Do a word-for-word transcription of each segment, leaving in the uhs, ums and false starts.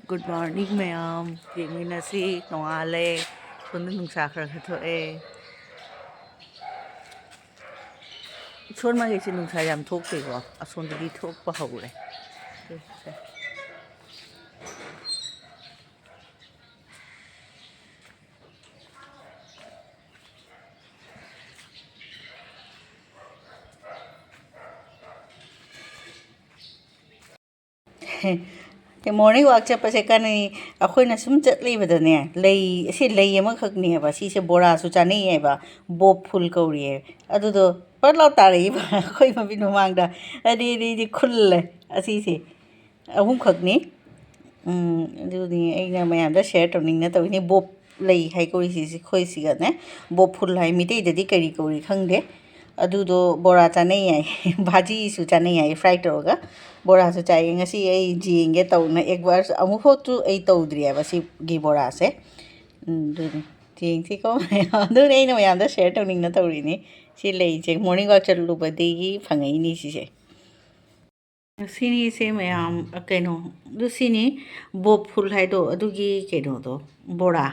Good morning ꯃꯌꯥꯝ, ꯌꯦꯡꯃꯤꯟꯅꯁꯤ꯫ ꯅꯣꯡꯉꯥꯜꯂꯦ, ꯁꯣꯝꯗ ꯅꯨꯡꯁꯥ ꯈꯔ ꯈꯔ ꯊꯣꯛꯑꯦ꯫ ꯁꯣꯝ ꯃꯥꯏꯀꯩꯁꯦ ꯅꯨꯡꯁꯥ ꯌꯥꯝ ꯊꯣꯛꯇꯦꯀꯣ, ꯑꯁꯣꯝꯗꯗꯤ ꯊꯣꯛꯄ ꯍꯧꯔꯦ꯫ ꯃꯣꯔꯅꯤꯡ ꯋꯥꯛ ꯆꯠꯄꯁꯦ ꯀꯥꯟꯅꯩ꯫ ꯑꯩꯈꯣꯏꯅ ꯁꯨꯝ ꯆꯠꯂꯤꯕꯗꯅꯦ, ꯂꯩ, ꯑꯁꯤ ꯂꯩ ꯑꯃꯈꯛꯅꯦꯕ, ꯁꯤꯁꯦ ꯕꯣꯔꯥꯁꯨ ꯆꯥꯅꯩꯌꯦꯕ, ꯕꯣꯞ ꯐꯨꯜ ꯀꯧꯔꯤꯌꯦ꯫ ꯑꯗꯨꯗꯣ ꯄꯔ ꯂꯥꯎ ꯇꯥꯔꯛꯏꯕ ꯑꯩꯈꯣꯏ ꯃꯃꯤꯠ ꯃꯃꯥꯡꯗ꯫ ꯑꯗꯩꯗꯤ ꯑꯩꯗꯤ ꯈꯨꯜꯂꯦ ꯑꯁꯤꯁꯦ꯫ ꯑꯍꯨꯝꯈꯛꯅꯤ꯫ ꯎꯝ, ꯑꯗꯨꯅꯤ ꯑꯩꯅ ꯃꯌꯥꯝꯗ ꯁꯤꯌꯔ ꯇꯧꯅꯤꯡꯅ ꯇꯧꯔꯤꯅꯤ꯫ ꯕꯣꯞ ꯂꯩ ꯍꯥꯏ ꯀꯧꯔꯤꯁꯤ, ꯑꯩꯈꯣꯏ ꯁꯤꯒꯅꯦ꯫ ꯕꯣꯞ ꯐꯨꯜ ꯍꯥꯏ, ꯃꯤꯇꯩꯗꯗꯤ ꯀꯔꯤ ꯀꯧꯔꯤ ꯈꯪꯗꯦ꯫ ꯑꯗꯨꯗꯣ ꯕꯣꯔꯥ ꯆꯥꯅꯩ ꯍꯥꯏ, ꯚꯥꯖꯤꯁꯨ ꯆꯥꯅꯩ ꯍꯥꯏ, ꯐ꯭ꯔꯥꯏ ꯇꯧꯔꯒ꯫ ꯕꯣꯔꯥꯁꯨ ꯆꯥꯏꯌꯦ꯫ ꯉꯁꯤ ꯑꯩ ꯌꯦꯡꯒꯦ ꯇꯧꯅ, ꯑꯦꯛ ꯕꯥꯔꯁ ꯑꯃꯨꯛꯐꯥꯎꯁꯨ ꯑꯩ ꯇꯧꯗ꯭ꯔꯤꯑꯕ ꯁꯤꯒꯤ ꯕꯣꯔꯥꯁꯦ꯫ ꯎꯝ, ꯑꯗꯨꯅꯤ꯫ ꯌꯦꯡꯁꯤꯀꯣ ꯃꯌꯥꯝ꯫ ꯑꯗꯨꯅꯤ ꯑꯩꯅ ꯃꯌꯥꯝꯗ ꯁꯤꯌꯔ ꯇꯧꯅꯤꯡꯅ ꯇꯧꯔꯤꯅꯤ꯫ ꯁꯤ ꯂꯩꯁꯦ ꯃꯣꯔꯅꯤꯡ ꯋꯥꯛ ꯆꯠꯂꯨꯕꯗꯒꯤ ꯐꯪꯉꯛꯏꯅꯤ ꯁꯤꯁꯦ꯫ ꯁꯤꯅꯤ ꯁꯦ ꯃꯌꯥꯝ, ꯀꯩꯅꯣ, ꯑꯗꯨ ꯁꯤꯅꯤ ꯕꯣꯞ ꯐꯨꯜ ꯍꯥꯏꯗꯣ, ꯑꯗꯨꯒꯤ ꯀꯩꯅꯣꯗꯣ, ꯕꯣꯔꯥ꯫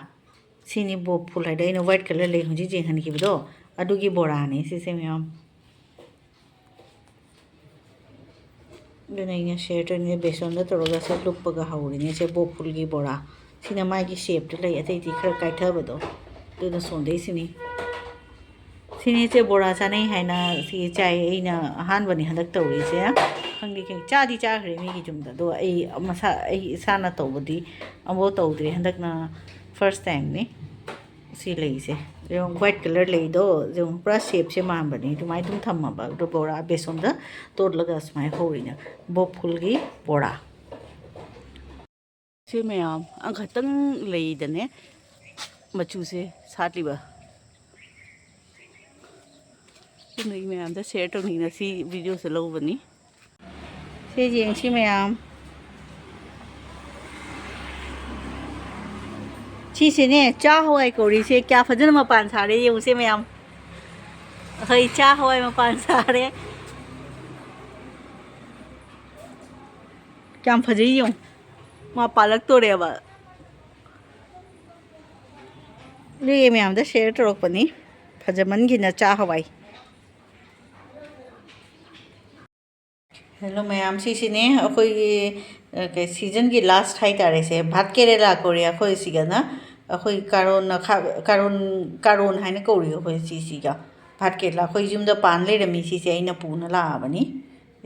ꯁꯤꯅꯤ ꯕꯣꯞ ꯐꯨꯜ ꯍꯥꯏꯗꯣ, ꯑꯩꯅ ꯋꯥꯏꯠ ꯀꯂꯔ ꯂꯩ ꯍꯧꯖꯤꯛ ꯌꯦꯡꯍꯟꯈꯤꯕꯗꯣ, ꯑꯗꯨꯒꯤ ꯕꯣꯔꯥꯅꯤ ꯁꯤꯁꯦ ꯃꯌꯥꯝ꯫ ꯑꯗꯨꯅ ꯑꯩꯅ ꯁꯤꯌꯔ ꯇꯧꯔꯤꯅꯦ, ꯕꯦꯁꯣꯟꯗ ꯇꯧꯔꯒ ꯁꯦ ꯂꯨꯞꯄꯒ ꯍꯧꯔꯤꯅꯦ ꯁꯦ ꯕꯣꯞ ꯐꯨꯜꯒꯤ ꯕꯣꯔꯥ꯫ ꯁꯤꯅ ꯃꯥꯒꯤ ꯁꯦꯞꯇ ꯂꯩ, ꯑꯇꯩꯗꯤ ꯈꯔ ꯀꯥꯏꯊꯕꯗꯣ꯫ ꯑꯗꯨꯅ ꯁꯣꯝꯗꯩꯁꯤꯅꯤ꯫ ꯁꯤꯅꯤ ꯏꯆꯦ ꯕꯣꯔꯥ ꯆꯥꯅꯩ ꯍꯥꯏꯅ ꯁꯤ ꯆꯥꯏ꯫ ꯑꯩꯅ ꯑꯍꯥꯟꯕꯅꯤ ꯍꯟꯗꯛ ꯇꯧꯔꯤꯁꯦ꯫ ꯈꯪꯗꯦ, ꯈꯪꯗꯦ, ꯆꯥꯗꯤ ꯆꯥꯈ꯭ꯔꯦ ꯃꯤꯒꯤ ꯌꯨꯝꯗ, ꯑꯗꯣ ꯑꯩ ꯃꯁꯥ, ꯑꯩ ꯏꯁꯥꯅ ꯇꯧꯕꯗꯤ ꯑꯃꯨꯛ ꯇꯧꯗ꯭ꯔꯤ, ꯍꯟꯗꯛꯅ ꯐꯥꯔꯁ ꯇꯥꯏꯝꯅꯤ꯫ ꯁꯤ ꯂꯩꯁꯦ ꯌꯦꯡꯉꯨ, ꯋꯥꯏꯠ ꯀꯂꯔ ꯂꯩꯗꯣ ꯌꯦꯡꯉꯨ, ꯄꯨꯔꯥ ꯁꯦꯞꯁꯦ ꯃꯥꯟꯕꯅꯦ꯫ ꯑꯗꯨꯃꯥꯏꯅ ꯑꯗꯨꯝ ꯊꯝꯃꯕ, ꯑꯗꯣ ꯕꯣꯔꯥ ꯕꯦꯁꯣꯟꯗ ꯇꯣꯠꯂꯒ ꯁꯨꯃꯥꯏꯅ ꯍꯧꯔꯤꯅꯦ, ꯕꯣꯞ ꯐꯨꯜꯒꯤ ꯕꯣꯔꯥ꯫ ꯁꯤ ꯃꯌꯥꯝ ꯑꯃꯈꯛꯇꯪ ꯂꯩꯗꯅꯦ, ꯃꯆꯨꯁꯦ ꯁꯥꯠꯂꯤꯕ꯫ ꯑꯗꯨꯅ ꯑꯩ ꯃꯌꯥꯝꯗ ꯁꯤꯌꯔ ꯇꯧꯅꯤꯡꯅ ꯁꯤ ꯚꯤꯗꯤꯑꯣꯁꯦ ꯂꯧꯕꯅꯤ꯫ ꯁꯤ ꯌꯦꯡꯁꯤ ꯃꯌꯥꯝ꯫ ꯁꯤꯁꯤꯅꯦ ꯆꯥ ꯍꯋꯥꯏ ꯀꯧꯔꯤꯁꯦ, ꯀꯌꯥ ꯐꯖꯅ ꯃꯄꯥꯟ ꯁꯥꯔꯦ ꯌꯦꯡꯉꯨꯁꯦ ꯃꯌꯥꯝ꯫ ꯑꯩꯈꯣꯏ ꯆꯥ ꯍꯋꯥꯏ ꯃꯄꯥꯟ ꯁꯥꯔꯦ꯫ ꯀꯌꯥꯝ ꯐꯖꯩ ꯌꯦꯡꯉꯨ꯫ ꯃꯥ ꯄꯥꯜꯂꯛꯇꯣꯔꯦꯕ꯫ ꯑꯗꯨꯒꯤ ꯃꯌꯥꯝꯗ share ꯇꯧꯔꯛꯄꯅꯤ꯫ ꯐꯖꯃꯟꯈꯤꯅ ꯆꯥ ꯍꯋꯥꯏ꯫ Hello ꯃꯌꯥꯝ, ꯁꯤꯁꯤꯅꯦ ꯑꯩꯈꯣꯏꯒꯤ, ꯑ, ꯀꯩ, season ꯒꯤ last ꯍꯥꯏꯇꯥꯔꯦ꯫ ꯁꯦ ꯚꯥꯠ ꯀꯦꯔꯦꯂꯥ ꯀꯧꯔꯦ ꯑꯩꯈꯣꯏ ꯁꯤꯒꯅ꯫ ꯑꯩꯈꯣꯏ ꯀꯥꯔꯣꯟꯅ ꯈꯥ-, ꯀꯥꯔꯣꯟ, ꯀꯥꯔꯣꯟ ꯍꯥꯏꯅ ꯀꯧꯔꯤ ꯑꯩꯈꯣꯏ ꯁꯤꯁꯤꯒ꯫ ꯚꯥꯠ ꯀꯦꯔꯦꯂꯥ ꯑꯩꯈꯣꯏ ꯌꯨꯝꯗ ꯄꯥꯟ ꯂꯩꯔꯝꯃꯤ꯫ ꯁꯤꯁꯦ ꯑꯩꯅ ꯄꯨꯅ ꯂꯥꯛꯑꯕꯅꯤ꯫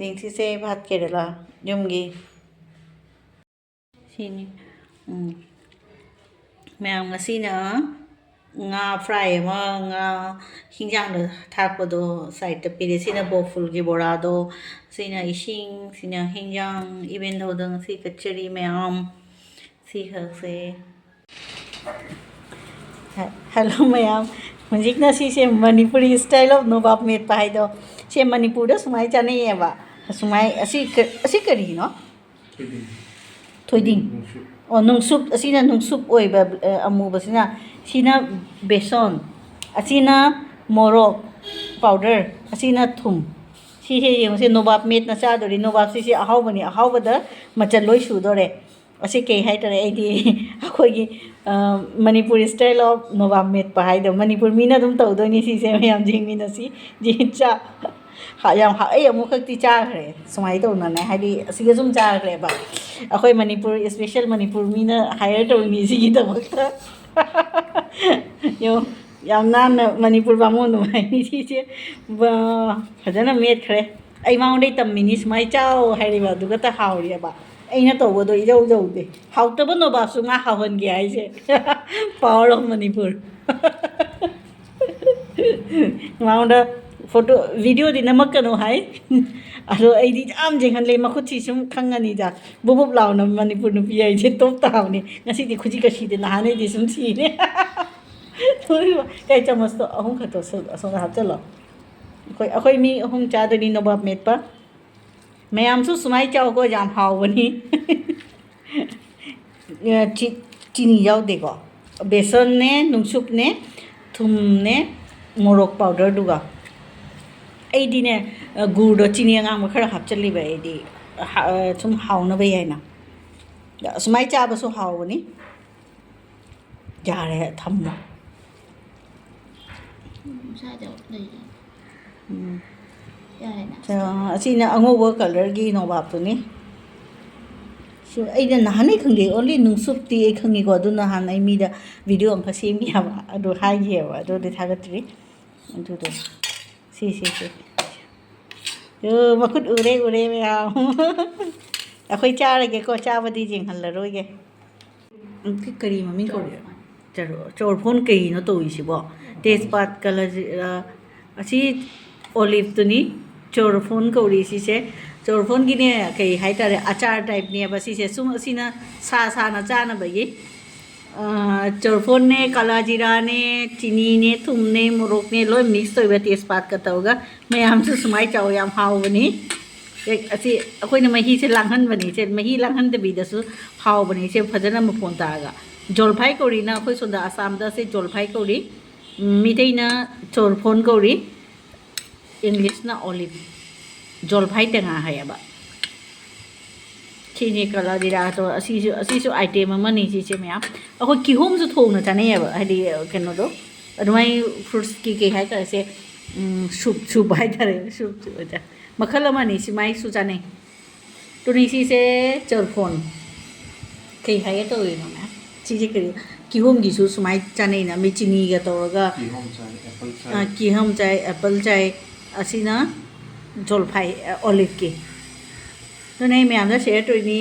ꯌꯦꯡꯁꯤꯁꯦ ꯚꯥꯠ ꯀꯦꯔꯦꯂꯥ ꯌꯨꯝꯒꯤ꯫ ꯁꯤꯅꯤ꯫ ꯎꯝ꯫ ꯃꯌꯥꯝ, ꯉꯁꯤꯅ ꯉꯥ fry ꯑꯃ, ꯉꯥ ꯍꯤꯡꯖꯥꯡꯗ ꯊꯥꯛꯄꯗꯣ side ꯇ ꯄꯤꯔꯦ꯫ ꯁꯤꯅ ꯕꯣꯐꯨꯜꯒꯤ ꯕꯣꯔꯥꯗꯣ, ꯁꯤꯅ ꯏꯁꯤꯡ, ꯁꯤꯅ ꯍꯤꯡꯖꯥꯡ, even though ꯗ ꯉꯁꯤ ꯀꯆꯔꯤ ꯃꯌꯥꯝ, ꯁꯤ ꯈꯛꯁꯦ꯫ ꯍꯦ-, hello ꯃꯌꯥꯝ, ꯍꯧꯖꯤꯛꯅ ꯁꯤꯁꯦ Manipuri style of ꯅꯣꯕꯥꯞ ꯃꯦꯠꯄ ꯍꯥꯏꯗꯣ, ꯁꯦ ꯃꯅꯤꯄꯨꯔꯗ ꯁꯨꯃꯥꯏꯅ ꯆꯥꯅꯩꯌꯦꯕ꯫ ꯁꯨꯃꯥꯏ-, ꯑꯁꯤ ꯀ-, ꯑꯁꯤ ꯀꯔꯤꯅꯣ? ꯊꯣꯏꯗꯤꯡ꯫ ꯊꯣꯏꯗꯤꯡ꯫ ꯅꯨꯡꯁꯨꯞ꯫ ꯑꯣ, ꯅꯨꯡꯁꯨꯞ꯫ ꯑꯁꯤꯅ ꯅꯨꯡꯁꯨꯞ ꯑꯣꯏꯕ, ꯑ, ꯑꯃꯨꯕꯁꯤꯅ꯫ ꯁꯤꯅ ꯕꯦꯁꯣꯟ꯫ ꯑꯁꯤꯅ ꯃꯣꯔꯣꯛ powder꯫ ꯑꯁꯤꯅ ꯊꯨꯝ꯫ ꯁꯤꯁꯦ ꯌꯦꯡꯉꯨꯁꯦ, ꯅꯣꯕꯥꯞ ꯃꯦꯠꯅ ꯆꯥꯗꯣꯔꯤ꯫ ꯅꯣꯕꯥꯞꯁꯤꯁꯦ ꯑꯍꯥꯎꯕꯅꯤ, ꯑꯍꯥꯎꯕꯗ ꯃꯆꯜ ꯂꯣꯏ ꯁꯨꯗꯣꯔꯦ꯫ ꯑꯁꯤ ꯀꯩ ꯍꯥꯏꯇꯥꯔꯦ, ꯑꯩꯗꯤ ꯑꯩꯈꯣꯏꯒꯤ, ꯑ, Manipuri style of ꯅꯣꯕꯥꯞ ꯃꯦꯠꯄ ꯍꯥꯏꯗꯣ, ꯃꯅꯤꯄꯨꯔ ꯃꯤꯅ ꯑꯗꯨꯝ ꯇꯧꯗꯣꯏꯅꯤ ꯁꯤꯁꯦ꯫ ꯃꯌꯥꯝ ꯌꯦꯡꯃꯤꯟꯅꯁꯤ꯫ ꯌꯦꯟ ꯆꯥ-, ꯍꯥ-, ꯌꯥꯝ ꯍꯥ-, ꯑꯩ ꯑꯃꯨꯛꯈꯛꯇꯤ ꯆꯥꯈ꯭ꯔꯦ ꯁꯨꯃꯥꯏꯅ ꯇꯧꯅꯅꯦ, ꯍꯥꯏꯗꯤ ꯑꯁꯤꯒ ꯁꯨꯝ ꯆꯥꯈ꯭ꯔꯦꯕ꯫ ꯑꯩꯈꯣꯏ ꯃꯅꯤꯄꯨꯔ, special ꯃꯅꯤꯄꯨꯔ ꯃꯤꯅ hire ꯇꯧꯔꯤꯅꯤ ꯁꯤꯒꯤꯗꯃꯛꯇ꯫ ꯌꯦꯡꯉꯣ, ꯌꯥꯝ ꯅꯥꯟꯅ ꯃꯅꯤꯄꯨꯔ ꯕꯥꯃꯣꯟ ꯑꯗꯨꯃꯥꯏꯅ ꯁꯤꯁꯦ, ꯕꯥ-, ꯐꯖꯅ ꯃꯦꯠꯈ꯭ꯔꯦ꯫ ꯑꯩ ꯃꯉꯣꯟꯗꯩ ꯇꯝꯃꯤꯅꯤ, "ꯁꯨꯃꯥꯏ ꯆꯥꯎ" ꯍꯥꯏꯔꯤꯕ, ꯑꯗꯨꯒꯇ ꯍꯥꯎꯔꯤꯑꯕ꯫ ꯑꯩꯅ ꯇꯧꯕꯗꯣ ꯏꯖꯧ ꯖꯧꯗꯦ꯫ ꯍꯥꯎꯇꯕ ꯅꯣꯕꯥꯞꯁꯨ ꯉꯥ ꯍꯥꯎꯍꯟꯒꯦ ꯍꯥꯏꯁꯦ꯫ Power of Manipur. ꯃꯉꯣꯟꯗ photo, video ꯗꯤ ꯅꯝꯃꯛꯀꯅꯨ ꯍꯥꯏ꯫ ꯑꯗꯣ ꯑꯩꯗꯤ ꯌꯥꯝ ꯌꯦꯡꯍꯜꯂꯦ, ꯃꯈꯨꯠꯁꯤ ꯁꯨꯝ ꯈꯪꯉꯅꯤꯗ꯫ ꯕꯨꯞ ꯕꯨꯞ ꯂꯥꯎꯅ ꯃꯅꯤꯄꯨꯔ ꯅꯨꯄꯤ ꯍꯥꯏꯁꯦ top ꯇꯥꯕꯅꯤ꯫ ꯉꯁꯤꯗꯤ ꯈꯨꯖꯤ ꯀꯁꯤꯗ ꯅꯍꯥꯟꯅꯩꯗꯤ ꯁꯨꯝ ꯁꯤꯔꯦ꯫ ꯀꯩ ꯆꯥꯃꯁꯇꯣ ꯑꯍꯨꯝ ꯈꯛꯇ ꯁꯣ-, ꯑꯁꯣꯝꯗ ꯍꯥꯞꯆꯜꯂꯣ꯫ ꯑꯩꯈꯣꯏ, ꯑꯩꯈꯣꯏ ꯃꯤ ꯑꯍꯨꯝ ꯆꯥꯗꯣꯏꯅꯤ ꯅꯣꯕꯥꯞ ꯃꯦꯠꯄ꯫ ꯃꯌꯥꯝꯁꯨ ꯁꯨꯃꯥꯏ ꯆꯥꯎꯀꯣ, ꯌꯥꯝ ꯍꯥꯎꯕꯅꯤ꯫ ꯆꯤ-, ꯆꯤꯅꯤ ꯌꯥꯎꯗꯦꯀꯣ꯫ ꯕꯦꯁꯟꯅꯦ, ꯅꯨꯡꯁꯨꯞꯅꯦ, ꯊꯨꯝꯅꯦ, ꯃꯣꯔꯣꯛ powder ꯗꯨꯒ꯫ ꯑꯩꯗꯤꯅꯦ, ꯒꯨꯔꯗꯣ, ꯆꯤꯅꯤ ꯑꯉꯥꯡꯕ ꯈꯔ ꯍꯥꯞꯆꯜꯂꯤꯕ ꯑꯩꯗꯤ, ꯍꯥ-, ꯁꯨꯝ ꯍꯥꯎꯅꯕꯩ ꯍꯥꯏꯅ꯫ ꯑꯁꯨꯃꯥꯏ ꯆꯥꯕꯁꯨ ꯍꯥꯎꯕꯅꯤ꯫ ꯌꯥꯔꯦ, ꯊꯝꯃꯣ꯫ ꯁ꯭ꯋꯥꯏꯗ ꯂꯩꯌꯦ꯫ ꯎꯝ꯫ ꯌꯥꯔꯦꯅ꯫ ꯑ, ꯑꯁꯤꯅ ꯑꯉꯧꯕ colourꯒꯤ ꯅꯣꯕꯥꯞꯇꯨꯅꯤ꯫ ꯁꯤ ꯑꯩꯅ ꯅꯍꯥꯟꯅꯩ ꯈꯪꯗꯦ, only ꯅꯨꯡꯁꯨꯞꯇꯤ ꯑꯩ ꯈꯪꯉꯤꯀꯣ, ꯑꯗꯨ ꯅꯍꯥꯟ ꯑꯩ ꯃꯤꯗ video ꯑꯃꯈꯛ ꯁꯦꯝꯃꯤ ꯍꯥꯏꯕ, ꯑꯗꯨ ꯍꯥꯏꯈꯤꯑꯕ, ꯑꯗꯨꯗꯤ ꯊꯥꯒꯠꯇ꯭ꯔꯤ꯫ ꯑꯗꯨꯗꯣ ꯁꯤ, ꯁꯤ, ꯁꯤ꯫ ꯑꯣ, ꯃꯈꯨꯠ ꯎꯔꯦ, ꯎꯔꯦ ꯃꯌꯥꯝ꯫ ꯑꯩꯈꯣꯏ ꯆꯥꯔꯒꯦꯀꯣ, ꯆꯥꯕꯗꯤ ꯌꯦꯡꯍꯜꯂꯔꯣꯏꯒꯦ꯫ ꯎꯝ, ꯀꯔꯤ ꯃꯃꯤꯡ ꯀꯧꯔꯤ? ꯆꯔꯨ-, ꯆꯣꯔꯐꯣꯟ ꯀꯩꯅꯣ ꯇꯧꯔꯤꯁꯤꯕꯣ? ꯇꯦꯖꯄꯥꯠ ꯀꯂꯖꯤꯔꯥ, ꯑꯁꯤ oliveꯇꯨꯅꯤ꯫ ꯆꯣꯔꯐꯣꯟ ꯀꯧꯔꯤ ꯁꯤꯁꯦ꯫ ꯆꯣꯔꯐꯣꯟꯒꯤꯅꯦ, ꯀꯩ ꯍꯥꯏꯇꯥꯔꯦ, ꯑꯆꯥꯔ typeꯅꯦꯕ ꯁꯤꯁꯦ꯫ ꯁꯨꯝ ꯑꯁꯤꯅ ꯁꯥ ꯁꯥꯅ ꯆꯥꯅꯕꯒꯤ꯫ ꯑ, ꯆꯣꯔꯐꯣꯟꯅꯦ, ꯀꯂꯖꯤꯔꯥꯅꯦ, ꯆꯤꯅꯤꯅꯦ, ꯊꯨꯝꯅꯦ, ꯃꯣꯔꯣꯛꯅꯦ, ꯂꯣꯏ mix ꯇꯧꯕ ꯇꯦꯖꯄꯥꯠꯀ ꯇꯧꯔꯒ ꯃꯌꯥꯝꯁꯨ ꯁꯨꯃꯥꯏꯅ ꯆꯥꯎ, ꯌꯥꯝ ꯍꯥꯎꯕꯅꯤ꯫ ꯑꯦ, ꯑꯁꯤ ꯑꯩꯈꯣꯏꯅ ꯃꯍꯤꯁꯦ ꯂꯥꯡꯍꯟꯕꯅꯤ꯫ ꯁꯦ, ꯃꯍꯤ ꯂꯥꯡꯍꯟꯗꯕꯤꯗꯁꯨ ꯍꯥꯎꯕꯅꯤ꯫ ꯁꯦ, ꯐꯖꯅ ꯃꯐꯣꯟ ꯇꯥꯔꯒ꯫ ꯖꯣꯜꯐꯥꯏ ꯀꯧꯔꯤꯅ ꯑꯩꯈꯣꯏ ꯁꯣꯝꯗ ꯑꯁꯥꯝꯗ ꯁꯦ ꯖꯣꯜꯐꯥꯏ ꯀꯧꯔꯤ꯫ ꯎꯝ, ꯃꯤꯇꯩꯅ ꯆꯣꯔꯐꯣꯟ ꯀꯧꯔꯤ꯫ Englishꯅ olive꯫ ꯖꯣꯜꯐꯥꯏ ꯇꯦꯉꯥ ꯍꯥꯏꯌꯦꯕ꯫ ꯁꯤꯅꯤ ꯀꯂꯖꯤꯔꯥꯗꯣ, ꯑꯁꯤꯁꯨ, ꯑꯁꯤꯁꯨ item ꯑꯃꯅꯤ꯫ ꯁꯤꯁꯦ ꯃꯌꯥꯝ ꯑꯩꯈꯣꯏ ꯀꯤꯍꯣꯝꯁꯨ ꯊꯣꯡꯅ ꯆꯥꯅꯩꯌꯦꯕ, ꯍꯥꯏꯗꯤ ꯀꯩꯅꯣꯗꯣ, ꯑꯗꯨꯃꯥꯏ fruitsꯀꯤ ꯀꯩ ꯍꯥꯏꯇꯥꯔꯦ, ꯁꯦ, ꯎꯝ, soup, soup ꯍꯥꯏꯇꯥꯔꯦ, soup, soup ꯍꯥꯏꯇꯥꯔꯦ꯫ ꯃꯈꯜ ꯑꯃꯅꯤ, ꯁꯨꯃꯥꯏꯁꯨ ꯆꯥꯅꯩ꯫ ꯇꯨꯅꯤ ꯁꯤꯁꯦ ꯆꯣꯔꯐꯣꯟ꯫ ꯀꯩ ꯍꯥꯏꯒꯦ ꯇꯧꯔꯤꯅꯣ ꯃꯌꯥꯝ? ꯁꯤꯁꯦ ꯀꯔꯤ? ꯀꯤꯍꯣꯝꯒꯤꯁꯨ ꯁꯨꯃꯥꯏ ꯆꯥꯅꯩꯅ, ꯃꯤ ꯆꯤꯅꯤꯒ ꯇꯧꯔꯒ꯫ ꯀꯤꯍꯣꯝ ꯆꯥꯏ, apple ꯆꯥꯏ꯫ ꯑ, ꯀꯤꯍꯣꯝ ꯆꯥꯏ, apple ꯆꯥꯏ꯫ ꯑꯁꯤꯅ ꯖꯣꯜꯐꯥꯏ, ꯑ, oliveꯀꯤ꯫ ꯑꯗꯨꯅ ꯑꯩ ꯃꯌꯥꯝꯗ share ꯇꯧꯔꯤꯅꯤ꯫